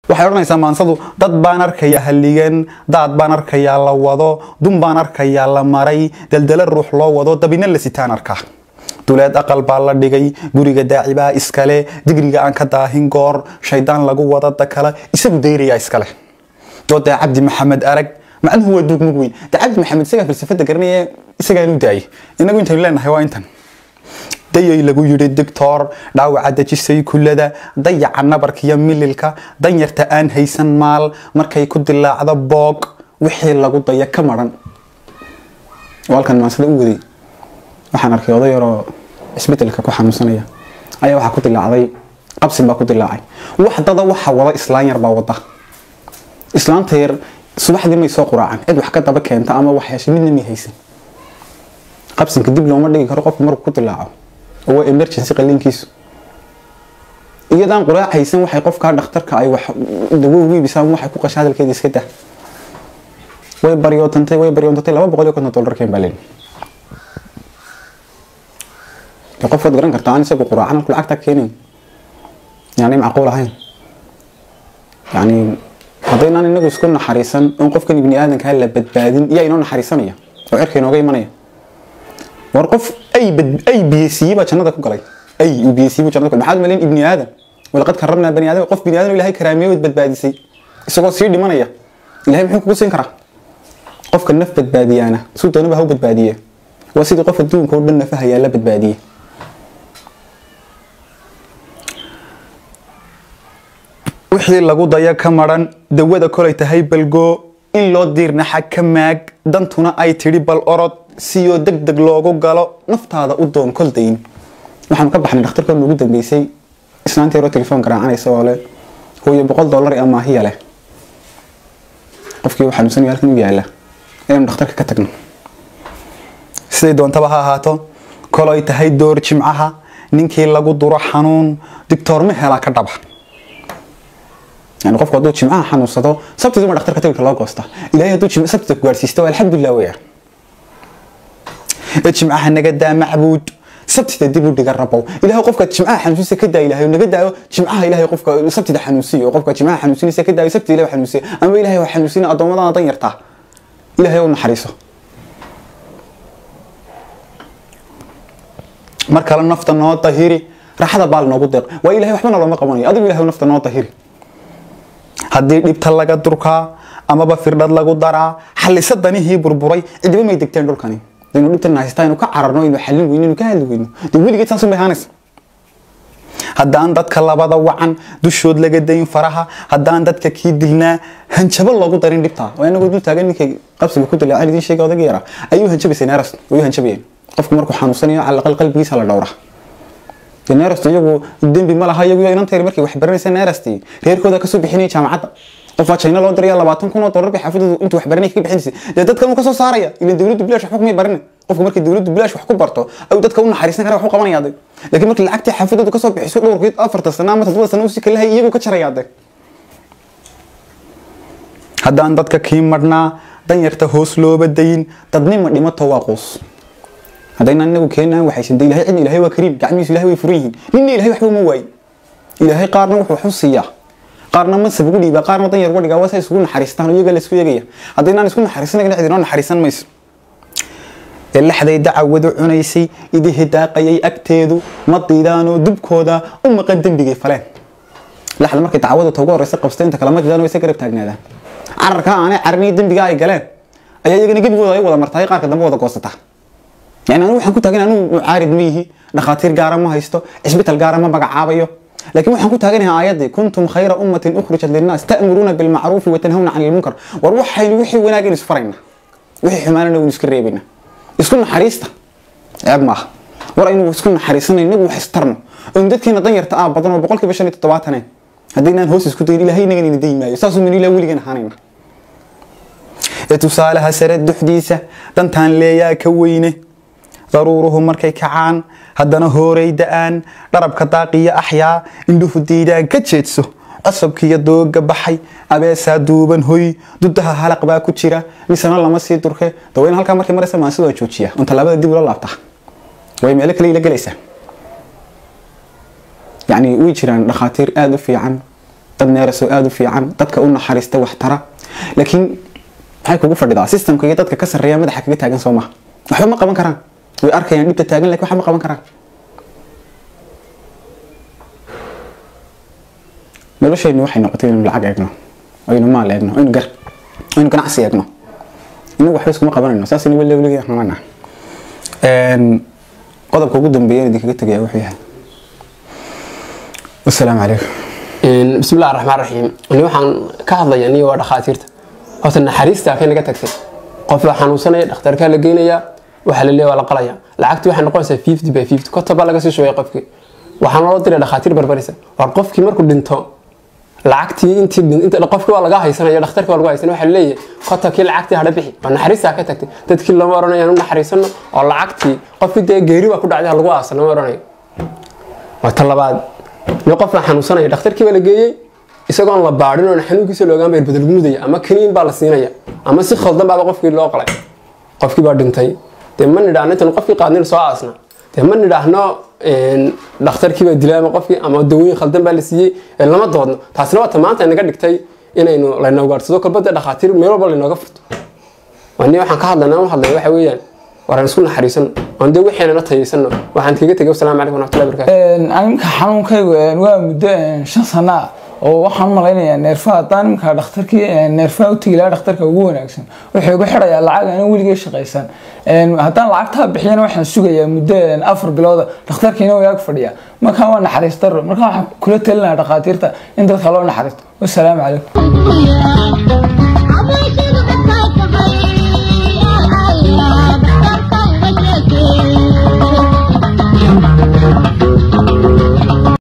Waxay odhanaysaa maansadu: dad baan arkayaa halligan, daad baan arkayaa la wado, dun baan arkayaa la maray, daldalo ruux loo wado, dabina la sitaan arkaa. Duleed aqal baa la dhigay, guriga daacibaa iskale, digriga aan ka daahin goor shaydaan lagu wada dakala, isagu dayrayaa iskale. Doodaa Cabdi Maxamed arag macnuhu waa duug mug weyn. De Cabdi Maxamed isagaa falsafada garanaya, isagaanu daayay. Inagu intaynu leenahay waa intan dayay lagu yidhi dictor dhaawaca dejisay kulada, dayaca nabarkiyo mililka, danyarta aan haysan maal markay ku dilaacdo boog, wixii lagu daya ka maran. Oo halkan maansada u waday, waxaan arkay oday yaroo isbedelka ku xanuunsanaya ayaa waxaa ku dilaacday qabsin baa ku dilaacay. Wax dada waxa wada islaan yar baa wada. Islaanta yar subaxdii may soo quraacan, cid wax ka daba keenta ama wax heshay midna may haysan. Qabsinka dib looma dhigi karo qofku markuu ku dilaaco, oo waa emergency qaliinkiisu. Iyadaan quraac haysan waxay qofkaa dhakhtarka ay wax dawo ugu iibisaan, waxay ku qasha hadalkeeda iska dah. Way baryootantay, way baryootantay, $250 keen baa leeyihi. Dee qof waad garan kartaa aan isagu quraacan halku lacagta keenayn, yani macquul ahayn. Yani haddaynaan inagu isku naxariisan oon qofkan ibni aadankaa la badbaadin, yaa inoo naxariisanaya oo cirka inooga imanaya? War qof ay bad ay biyeysiiyey baa jannada ku galay, ay uu biyeysiiyey buu jannada ku galay. Maxaad malayn ibni aadam? Walaqad karramnaa bani aadam. Qof bini aadam Ilaahay karaamiyey ood badbaadisay isagoo sii dhimanaya, Ilaahay muxuu kugu siin karaa? Qofka naf badbaadiyaana suu doonaba ha u badbaadiye, waa sidii qof adduunka oo dhan nafahayaa la badbaadiyey. Wixii lagu daya ka maran, dawada kolay tahay balgoo, in loo diirnaxa ka maag, dantuna ay tidhi bal orod siyoo deg deg loogu galo, naftaada u doon koldayn. Waxaanu ka baxnay dhakhtarkood ugu dambeysay islaanta yaroo telefoon garaacanaysa oo leh hooyo $100 ee amaahiya leh, qofkii uu xanuunsanaya halkan u yaala, inaynu dhakhtarka ka tagno. Siday doontaba ha ahaato, kolay tahay door jimcaha ninkii lagu duro xanuun, digtoor ma helaa ka dhaba. Yani qofku hadduu jimcaha xanuunsado, sabtidii ma dhakhtarka tagilka loo goosta. Ilaahay hadduu sabtida ku gaarsiisto, alxamdulilah weeyaan. Ee jimcaha naga daa macbuud, sabtida dib u dhiga rabow. Ilaahay qofka jimcaha xanuunsiisa ka daa, Ilaahay naga daayo jimcaha. Ilaahay qofka sabtida xanuunsiiyo, qofka jimcaha xanuunsinaysa ka daayo, sabtida Ilaahay xanuunsiiyo, ama Ilaahay waa xanuunsina addoomadana dan yartaa, Ilaahay u naxariiso. Mar kale nafta noo dahiri, raaxada baal noogu deeq. Waa Ilahay waxba noloma qabanayo, adigu Ilahay nafta noo dahiri. Haddii dhibta laga durkaa amaba firdhad lagu daraa xallisa danihii burburay, cidiba may degteen dhulkani. Daynu dhibtan haystaa aynu ka cararno, aynu xallin weyno, aynu ka hadli weyno, dee weligeed saas un bay ahaanaysa. Haddaan dadka labada wacan dushood laga dayn faraha, haddaan dadka kii dilnaa hanjabo loogu darin dhibtaa. Waa inagoo dul taagan ninkay qabsiga ku dilaa idiin sheegay, odayga yaraa ayuu hanjabaysay neeras, way u hanjabayeen. Qofku markuu xanuunsanayo cala aqal qalbigiisa la dhowra. Dee neerastu iyagu dembi ma laha, iyagu inanta yar markay wax baranaysa neerastii reerkooda kasoo bixinaya jaamacadda. Qof baa China loo diraya, $20,000 bay xaafadoodu intuu wax baranay kaga bixinaysay. Dee dadkan uu kasoo saaraya ilan dawladdu bilaash waxba kumay barin. Qofku markii dawladdu bilaash wax ku barto ayuu dadka u naxariisan kara, wax u qabanaya de. Laakiin markii lacagtii xaafadoodu kasoo bixiso dhowrkii 4ta sano ama 7 sano usii kalahay, iyagu ka jaraya de. Haddaan dadka kii madhnaa danyarta hoos looba dayin, dadnima dhimato waa quus. Haddaynaan inagu keenaan waxaysan de Ilahay cid. Ilahay waa kariim, gacmihiisu Ilahay way furan yihiin, ninna Ilahay waxba uma waayin. Ilaahay qaarna wuxuu wax u siiyaa, qaarna mansab ugu dhiibaa, qaarna danyar uga dhigaa, waa say isugu naxariistaan oo iyaga la isku eegaya. Haddaynaan isku naxariisanayna cid inoo naxariisan mayso. Ee laxday dacwadu cunaysay idihi daaqayay agteedu ma diidaanoo dubkooda u maqan dembigay faleen. Laxda markay dacwadu ta ugu horreysa qabstay, inta kale ma diidaan, way isa garab taagnaadaan. Cararka aanay cararniyo dembiga ay galeen ayaa iyagana gebigooda ay wada martaay, qaarka dambe wada goosataa. Yani anigu waxaan ku taagan, anigu mucaarid ma yihi, dhakhaatiir gaara ma haysto, cisbital gaara ma magacaabayo, laakiin waxaan ku taaganahay aayaddii kuntum khayra ummatin ukhrijat linnaas ta'muruuna bilmacruufi wa tanhawna cani lmunkar. War waxaynu wixii wanaag in isfarayna, wixii xumaanana waynu iska reebayna. Isku naxariista ceeb maaha. War aynu isku naxariisanay, inagu wax istarno oon dadkeena danyarta ah badan oo 75% haddaynaan hoos isku dayin, Ilahay inagan ina dayi maayo, saasuu maynu ilaa weligan ahaanayna. Ee tusaalaha sare duxdiisa dantaan leeyaa ka weyne, daruuruhu markay kacaan haddana hoorey da'aan, dharabka daaqiyo axyaa indhuhu diidaan ka jeedso, cosabkiiyo dooga baxay abeesaa duuban hoy, dudaha halaq baa ku jira misena lama sii durke. Daweyne halkaa markay maraysa maansida waa joojiya oon tallaabada dib ula laabtaa, way meelo kale ila gelaysaa. Yacni way jiraan dhakhaatiir aada u fiican Dad neerasoo aada u fiican, dadka u naxariista, wax tara. Laakiin maxay kugu fadhidaa? Systemka iyo dadka ka sarreeya madaxa kaga taagan, soo maha? Waxba ma qaban karaan. Way arkayaan dhibta taagan, lakin waxba ma qaban karaan. Noloshaynu waxay noqotay inaynu lacag eegno, aynu maal eegno, aynu gar, aynu ganacsi eegno. Inagu waxba iskuma qabanayno, saasina weli weligii xumana. Qodobka ugu dambeeya idinkaga tegaya wuxuu yahay, wasalaamu calaykum. Bismi illahi raxmaan raxiim. Ani waxaan ka hadlaya niyo waa dhakhaatiirta. Horta naxariista kay naga tagtay. Qof baa xanuunsanaya, dhakhtarkaa la geynayaa, waxaa la leeyahay waa la qalaya. Lacagtii waxay noqonaysaa 50 by 50, konton baa laga sii shubay qofkii. Waxaan loo diray dhakhaatiir barbarisa. War qofkii markuu dhinto, lacagtii intii inta qofkii waa laga haysanaya, dhakhtarkii waa lagu haysanaya. Waxaa leeyahay kontonkii lacagtii hadha bixi. Waa naxariistaa ka tagtay. Dadkii lama oranayo aanu naxariisano oo lacagtii qofkii dee geeri baa ku dhacday ha lagu aasa, lama oranayo. Waa ta labaad. Nin qof baa xanuunsanaya, dhakhtarkii baa la geeyey, isagoon la baadhin oon xanuunkiisa loogaan baa irbad lagu mudaya, ama kaniin baa la siinaya, ama si khaldan baaba qofkii loo qalay. Qofkii baa dhintay. Dee ma nidhaahno intan qofkii qaadnin soo aasna, dee ma nidhaahno dhakhtarkii baa dilay ama qofkii ama dawooyin khaldan baa la siiyey, lama doodno. Taasina waa ta maanta inaga dhigtay inaynu layna ugaadhsado kolba dee dhakhaatiir meel walba laynooga furto. Wani waxaan ka hadlaynaa, u hadlaya waxa weeyaan, war aan isku naxariisano oon dee waxeenana tayaysano. Waxaan kaga tegay, wasalaamu calaykum waraxmatullahi wabarakaatu. Animka xanuunkaygu waa muddo 5 sano ah oo waxaan malaynayaa neerfaha. Haddaan imika dhakhtarkii neerfaha u tegi lahaa, dhakhtarka ugu wanaagsan wuxuu igu xidhayaa lacag aanan weligay shaqaysan. Haddaan lacagtaa bixiyana, waxaan sugayaa muddo 4 bilooda, dhakhtarkiina waa ag fadhiyaa. Markaa waa naxariis darro. Markaa waxaan kula talinayaa dhakhaatiirta in dadka loo naxariisto. Wasalaamu calaykum. عبيش الغطاس.